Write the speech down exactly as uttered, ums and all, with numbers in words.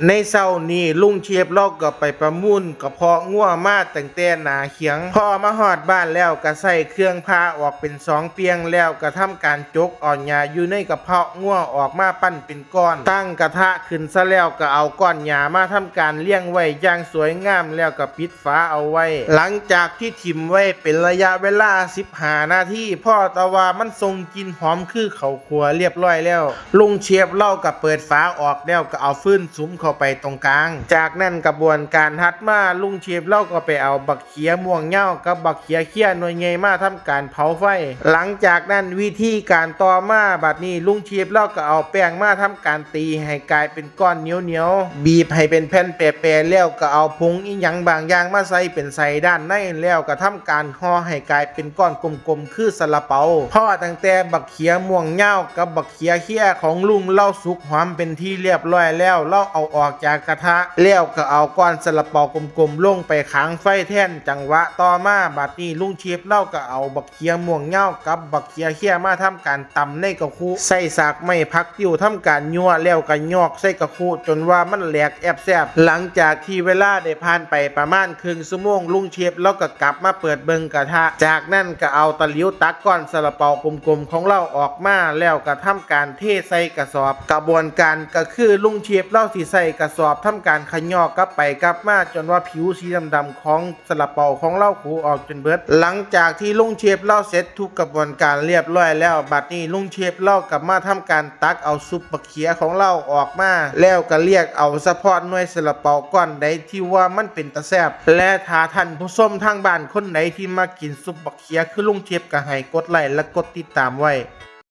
ในเช้านี้ลุงเชฟลาวก็ไปประมูลกระเพาะงัวมาตั้งแต่หน้าเขียง พอมาฮอดบ้านแล้วก็ใช้เครื่องผ่าออกเป็นสองเปียง แล้วก็ทำการจกเอาหญ้าอยู่ในกระเพาะงัวออกมาปั้นเป็นก้อน ตั้งกระทะขึ้นซะแล้วก็เอาก้อนหญ้ามาทำการเรียงไว้อย่างสวยงาม แล้วก็ปิดฝาเอาไว้ หลังจากที่ถิ่มไว้เป็นระยะเวลาสิบห้านาที พอแต่ว่ามันส่งกลิ่นหอมคือข้าว ครัวเรียบร้อยแล้ว ลุงเชฟลาวก็เปิดฝาออกแล้วก็เอาฟืนสุมเข้าไปตรงกลาง จากนั้นกระบวนการถัดมาลุงเชฟลาวก็ไปเอาบักเขือม่วงยาวกับบักเขือเขียหน่วยใหญ่มาทำการเผาไฟ หลังจากนั้นวิธีการต่อมาบัดนี้ลุงเชฟลาวก็เอาแป้งมาทำการตีให้กลายเป็นก้อนเหนียวๆ บีบให้เป็นแผ่นแปรๆ แล้วก็เอาผงอิหยังบางอย่างมาใส่เป็นใส่ด้านใน แล้วก็ทำการห่อให้กลายเป็นก้อนกลมๆ คือซาลาเปา พอตั้งแต่บักเขือม่วงยาวกับบักเขือเขียของลุงลาวสุกหอมเป็นที่เรียบร้อยแล้ว ลาวเอาออกจากกระทะ แล้วก็เอาก้อนซาลาเปากลมๆ ลงไปขังไฟแทน จังหวะต่อมาบัดนี้ลุงเชฟลาวก็เอาบักเขือม่วงยาวกับบักเขือเขียมาทำการตำในกระคุ ใส่สากไม้ผักติ้วทำการยั่ว แล้วก็ยอกใส่กระคุจนว่ามันแหลกแอบแซบ หลังจากที่เวลาได้ผ่านไปประมาณครึ่งชั่วโมง ลุงเชฟลาวก็กลับมาเปิดเบิ่งกระทะ จากนั้นก็เอาตะหลิวตักก้อนซาลาเปากลมๆ ของลาวออกมา แล้วก็ทำการเทใส่กระสอบ กระบวนการก็คือลุงเชฟลาวสิใส่กระสอบทำการเขย่อกลับไปกลับมาจนว่าผิวสีดำๆ ของซาลาเปาของลาวขูออกจนเบิด หลังจากที่ลุงเชฟลาวเสร็จทุกกระบวนการเรียบร้อยแล้ว บัดนี้ลุงเชฟลาวก็มาทำการตักเอาซุปบักเขือของลาวออกมา แล้วก็เลือกเอาเฉพาะหน่วยซาลาเปาก้อนใดที่ว่ามันเป็นตาแซ่บ และถ้าท่านผู้ชมทางบ้านคนใดที่มักกินซุปบักเขือคือลุงเชฟก็ให้กดไลค์และกดติดตามไว้